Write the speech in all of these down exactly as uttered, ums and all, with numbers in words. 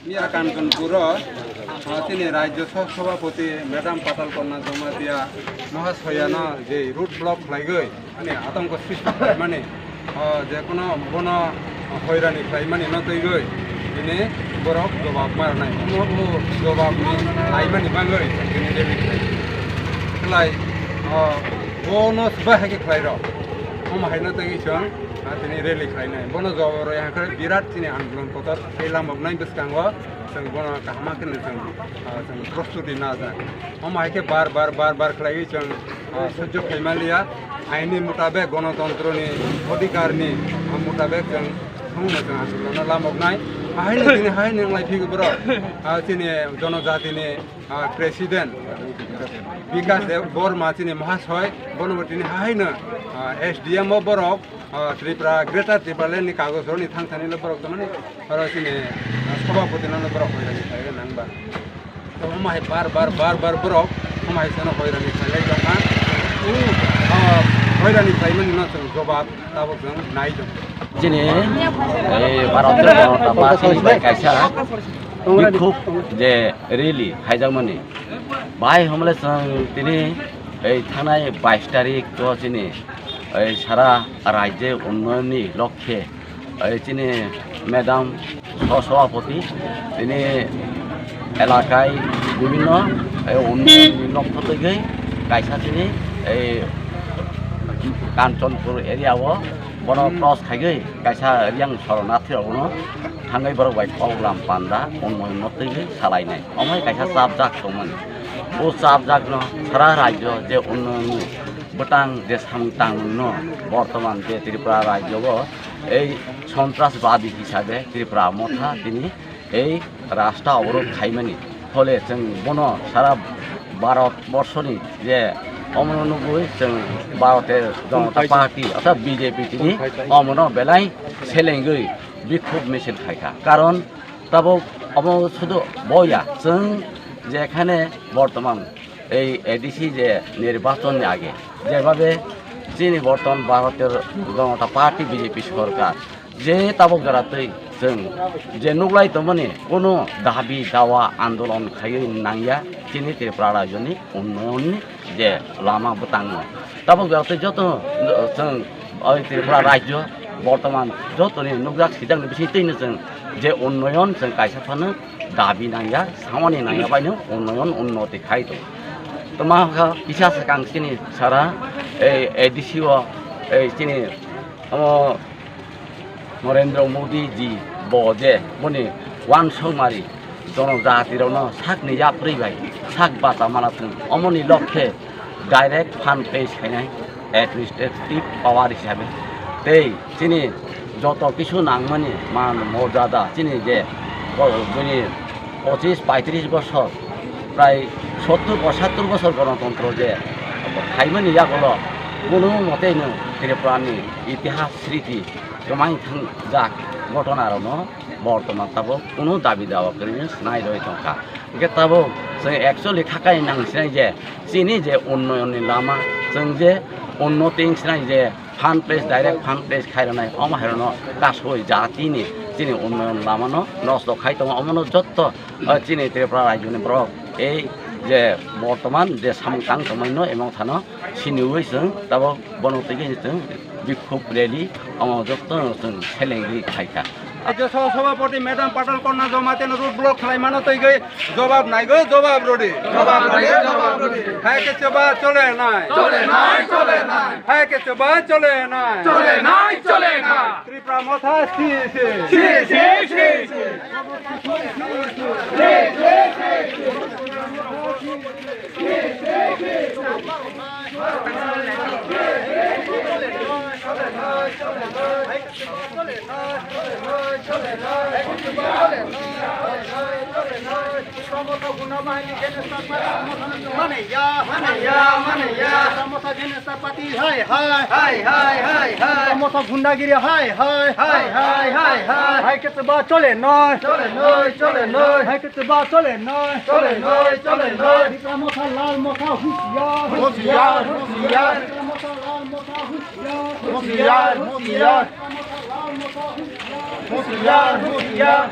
Miya Kanchanpur o, ah, chini Rajya Sabhapati Madam Patal Kanya Jamatia Mahasayano je road block khlaigwi, ani atongko srishti khlaimani, ah, je kono bono hoirani khlaimani no twiwi tini borok jobab marnai. Omo, omo jobab ni laimani bagwi tini rally khlai. Khlai, ah, bono swbai hai khe khlai rw. Omo hai no twiwi chwng, ah, tini rally khlainai. Bono jobab rw yang khe birat chini andolon kotor tei lama wngnai bwskango. Chwng bono kaham khe no chwng, ah, chwng prostuti najak. Omo hai khe bar bar, bar bar khlaiwi chwng, ah, sojjo khaima liya. Aini mutabek, gonotontroni odhikarni, ah, mutabek chwng thwngno chwng andolonno lamoknai. Ahaino tini haino wnglai phigo borok, ah, chini jonojatini, ah, president Bikash Debbarma chini Mahasoy, bono bo tini haino, ah, S D M o borok, ah, Tripura, Greater Tipraland ni kagoj rokni thangthani le borok tongmani, oro chini, ah, Sabhapati no borok hoirani khlai nang ba. To omo hai bar bar, bar bar borok omo hai sano hoirani khlai lai tongkha. U, ah, hoirani khlaimani no chwng jobab tabuk chwng nai tong. Chini, eh, Bharat Jonoda Party bai kaisa bikhub je rally khaijakmani. Bai hwnle chwng tini ei thanai bais tarik o chini ei sara rajye unnoyonni lokhe ei chini madam sosabhapati tini elakai bibhinno ei unnoyonni lokho twiwi kaisa chini ei Kanchanpur area o bono cross khaiwi kaisa Riang Soronathi rokno thangwi borok bai kok lam panda unnoyonno twiwi salainai. Omo hai kaisa chapjak tongmani. O chapjakno sara rajyo je unnoyonni bwtang je samung tangmungno bortoman je Tripura rajyo o ei sontrasbadi hisabe Tripura motha tini ei rasta oborog khaimani. Phole chwng bono sara Bharat borsoni je omono nugwi chwng Bharote Jonota Party orthat B J P tini omono belai selengwi bikhub misil khaikha. Karon tabuk omo sudu boya chwng jekhane bortoman ei A D C je nirbachon ni age, jebhabe chini borton Bharotiyo Janata Party B J P sorkar je tabuk jora twi chwng je nuklai tongmani kunu dabi dawa andolon khaiwi nangya chini Tripura rajyoni unnoyonni je lama bwtangno. Tabuk jora twi joto chwng oi Tripura rajyo bortoman jotoni nukjak sijakni bisingtwino chwng je unnoyon chwng kaisa phano dabi nangya, samani nangya baino unnoyon unnoti khai tongo. Toma kha kisa swkang chini sara ei A D C o ei chini omo Narendra Modi ji bo je boni wansukmari jonojatirokno sakni yapri bai sak bacha mana thung omoni lokhe direct fund pay khainai administrative power hisabe tei chini joto kisu nangmani man morjada chini je bo-, bini pochis paitris bosor prai sottur pochattur bosor gonotontro je khaimani yagulo kunu moteno Tripurani itihas sriti kwmai thangjak ghotonarokno bortoman tabuk kunu dabi dawa kwrwino swnai rwi tongkha. Hwnkhe tabuk chwng actually khakai nang sinai je chini je unnayonni lama, chwng je unnoti wng sinai je fund place, direct fund place khairwnai, omo hairokno kasui jatini chini unnayon lamano nosto khai tongo. Omono jotto, eh, chini Tripura rajyoni borok ei je bortoman je samung tang tongmaino emang thano siniwi chwng tabuk bono twi khe chwng bikhub rally omo jotto chwng selengwi khaikha. Rajya Sabha Sabhapati Madam Patal Kanya Jamatia no road block khlai mano twi gwi jobab nai gwi jobab rodi. Jobab nai gwi jobab rodi. Hai khe chwba chole nai. Chole nai, chole nai. Hai khe chwba chole nai. Chole nai, chole nai. Tripura Motha si si. Si si, si si. Manaya, manaya, manaya. Hai, hai, hai, hai. Motha gundagiri, hai, hai. Hai, hai, hai, hai. Hai khe chwba chole noi. Chole noi, chole noi. Hai khe chwba chole noi. Chole noi, chole noi. Tripura Motha, Lal Motha, hushiyar. Hushiyar, hushiyar. Tripura Motha, Lal Motha, hushiyar. Hushiyar, hushiyar. Tripura Motha, Lal Motha, hushiyar. Hushiyar, hushiyar.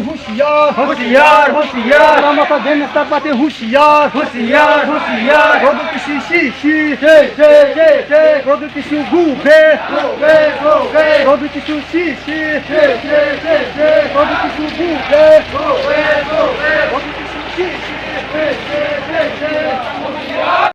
Hoshiyar, Hoshiyar. Hoshiyar, Hoshiyar. Hoshiyar, Hoshiyar. Rodo kisu si si. Si, si, si, si. Rodo kisu gu be. Gu be, gu be. Rodo kisu si si. Si, si, si, si. Rodo kisu gu be. Gu be, gu be. Rodo kisu si si. Si, si, si, si.